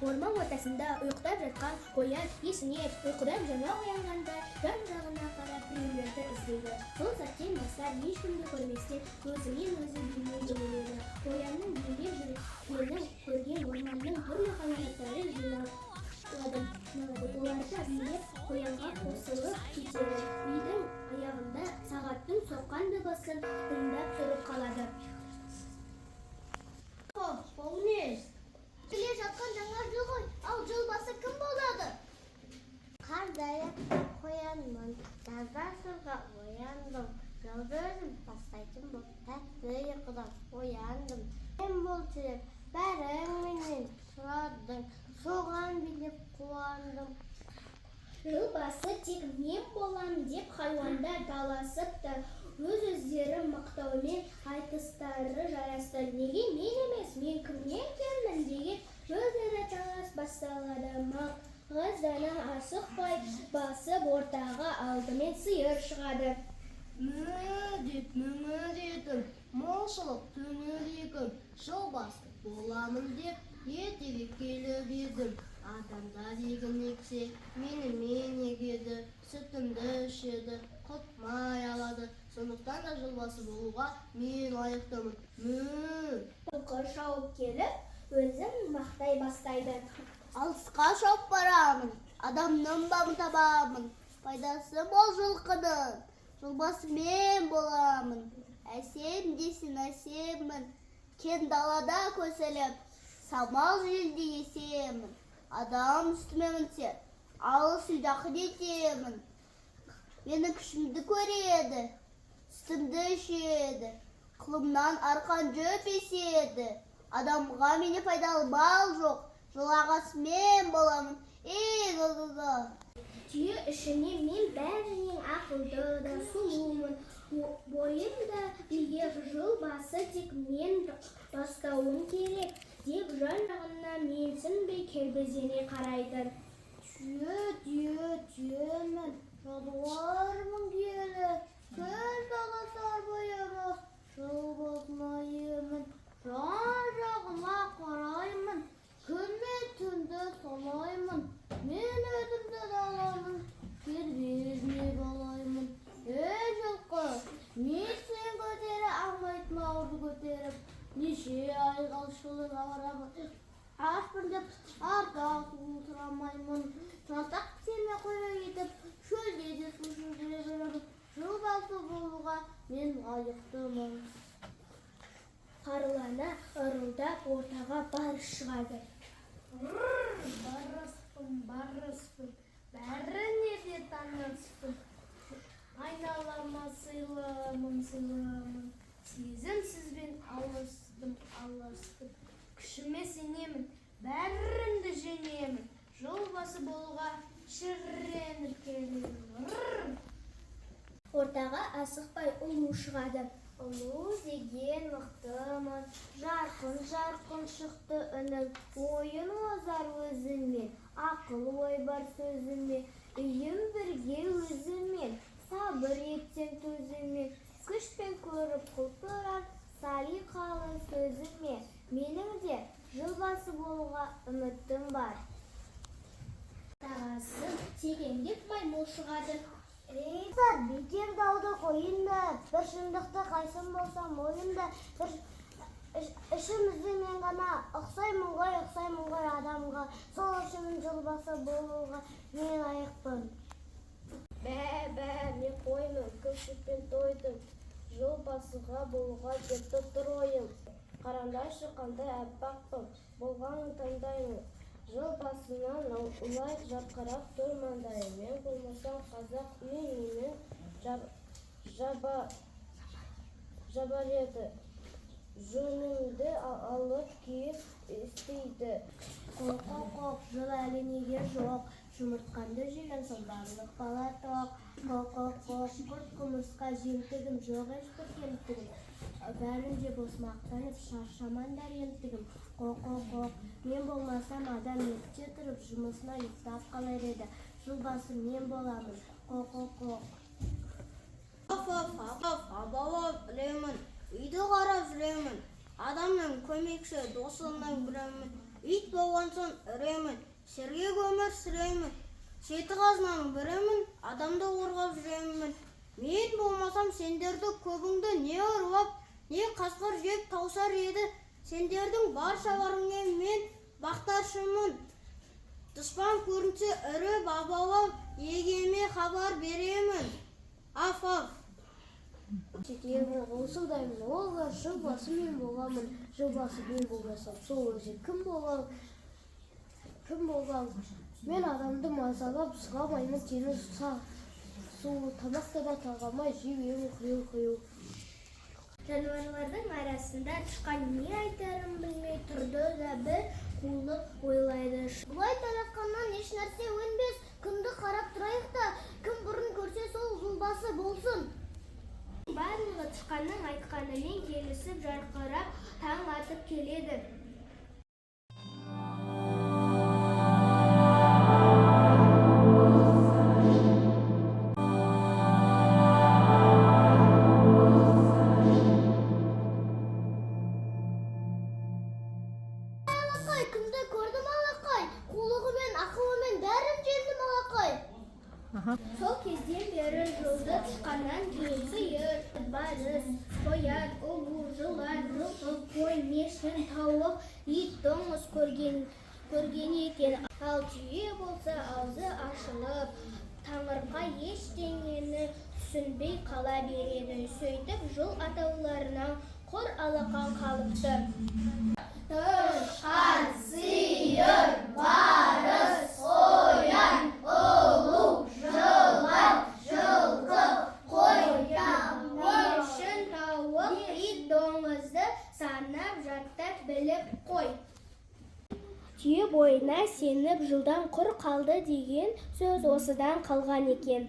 Орман ортасында ұйықтап жатқан қоян есінеп, ұйқыдан жаңа оянғанда жан-жағына қарап, біреулерді іздейді. Сол сәттен бастап ешкімді көрместен өзімен өзі билей жөнеледі. Қоянның билеп жүргенін көрген орманның түрлі хайуанаттары жиналады. Олар да билеп, қоянға қосылып кетеді. Бидің аяғында сағаттың соққан дыбысын тыңдап тұрып қалады. Бұл не? Келе жатқан жаңа жыл ғой. Ал жыл басы кім болады? Қардай аппақ қоянмын, жазда суға ояндым. Жылды өзім бастайтын боп, тәтті ұйқыдан ояндым. Мен бол деп бәрің менен сұрадың, соған билеп қуандым. Жыл басы тек мен болам деп хайуандар таласып та, өз-өздерін мақтаумен айтыстары жарасты. Неге мен емес, мен кімнен кеммін деген өзара талас басталады. Мағыздана асықпай басып, ортаға алдымен сиыр шығады. Мө деп мөңіредім, молшылық төңірегім, жыл басы боламын деп ертерек келіп едім. Адамдар егін ексе, менімен егеді, сүтімді ішеді, құт май алады. Сондықтан да жыл басы болуға мен лайықтымын. Мө! Жылқы шауып келіп, өзін мақтай бастайды. Алысқа шауып барамын, адамның бабын табамын, пайдасы мол жылқының, жыл басы мен боламын. Әсем десін әсеммін, кең далада көсіліп, самал желдей есемін. Адам үстіме мінсе, алыс жақын етемін. Менің күшімді көреді, сүтімді ішеді, қылымнан арқан жіп еседі. Адамға менен пайдалы мал жоқ, жыл ағасы мен боламын. Ей, го го го! Түйе ішінен: «Мен бәрінен ақылды да сұлумын, бойым да биік, жыл басы тек мен бастауым керек», – деп жан-жағына менсінбей кербездене қарайды. Түйе, түйе, түйемін, жануармын киелі, көл таласар бойымыз, жыл басына иемін. Жан-жағыма қараймын, күн мен түнді санаймын. Мен өзімді даламын, кербезіне балаймын. Ей, жылқы, мен сен көтере алмайтын ауырды көтеріп, неше айға жылын ауырамын. Ашпын деп артық сұрамаймын. Жантақ пісеме құйрық етіп, шөлде де сусыз жүре беремін. Жыл басы болуға мен лайықтымын. Қарлана ырылдап, ортаға барыс шығады. Барыспын, барыспын, бәріне де таныспын. Айналама сыйламын, сыйламын. Сезімсізбен алыстым, алыстым. Күшіме сенемін, бәріңді жеңемін. Жол басы болуға шіреніп келемін. Рррр! Ортаға асықпай ұлу шығады. Ұлу деген мықтымын, жарқын-жарқын шықты үнім, ойын озар өзіммен, ақыл ой бар сөзіме, үйім бірге өзіммен, сабыр етсем төзіме, күшпен көріп құлпырар салиқалы сөзіме. Менің де жыл басы болуға үмітім бар. Тағасын секеңдеп маймыл шығады. Ей, бекер дауды қойыңдар, бір шындықты қайсым болса мойында, бір ішімізде мен ғана ұқсаймын ғой, ұқсаймын ғой адамға. Сол үшін жыл басы болуға мен лайықпын. Бә, бә, мен қоймын, көк сүтпен тойдым. Жыл басыға болуға жетіп тұр ойым. Қараңдаршы, қандай аппақпын, болғанын таңдаймын. Жыл басынан лайық жарқырап тұр маңдайым. Мен болмасам, қазақ үйін менен жабар еді. Жөнімді алып киіп істейді. Қоқ, қоқ, қоқ, жыл әлі неге жоқ? Жұмыртқамды жеген соң барлық бала тоқ. Қоқ, қоқ, қоқ, құрт құмырсқа жемтігім, жоқ ешбір кемтігім. Бәрін де бос мақтанып, шаршамаңдар ентігім. Қоқ, қоқ, қоқ, мен болмасам, адам ерте тұрып жұмысына ұйықтап қалар еді. Жыл басы мен боламын. Қоқ, қоқ, қоқ. Бала білемін, үйді қарап жүремін, адамның көмекші досының бірімін. Ит болған соң үремін, сергек өмір сүремін. Жеті қазынаның бірімін, адамды қорғап жүремін. Мен болмасам, сендерді көбіңді не ұрлап, не қасқыр жеп таусар еді. Сендердің баршаларыңа мен бақташымын. Дұшпан көрінсе, үріп абалап, егеме хабар беремін. Аф, аф! Жетемін, осылдаймын, олға жыл басы мен боламын. Жыл басы мен болмасам, сол өзі кім болам, кім болам? Мен адамды мазалап сұрамаймын, теңіз су тамақты да талғамай жеп құю құю. Жануарлардың арасында тышқан не айтарын білмей тұрды да, бір қулық ойлайды. Бұлай таласқаннан еш нәрсе өнбес. Күнді қарап тұрайық та, кім бұрын көрсе, сол жолбасы болсын. Барлығы тышқанның айтқанымен келісіп, жарқырап таң атып келеді. Алақай, кімді көрдім, алақай? Қулығымен, ақылымен бәрін жеңдім, алақай. Сол кезден бері жылды тышқаннан кейін сиыр, барыс, қоян, ұлу, жылан, жылқы, қой, мешін, тауық, ит, доңыз көрген екен. Ал түйе болса, аузы ашылып, таңырқай, ештеңені түсінбей қала береді. Сөйтіп, жыл атауларынан құр алақан қалыпты. Тышқан, сиыр, барыс, қоян, ұлу, жылан, жылқы, қой, мешін, тауық, ит, доңызды санап, жаттап біліп қой. Түйе бойына сеніп, жылдан құр қалды деген сөз осыдан қалған екен.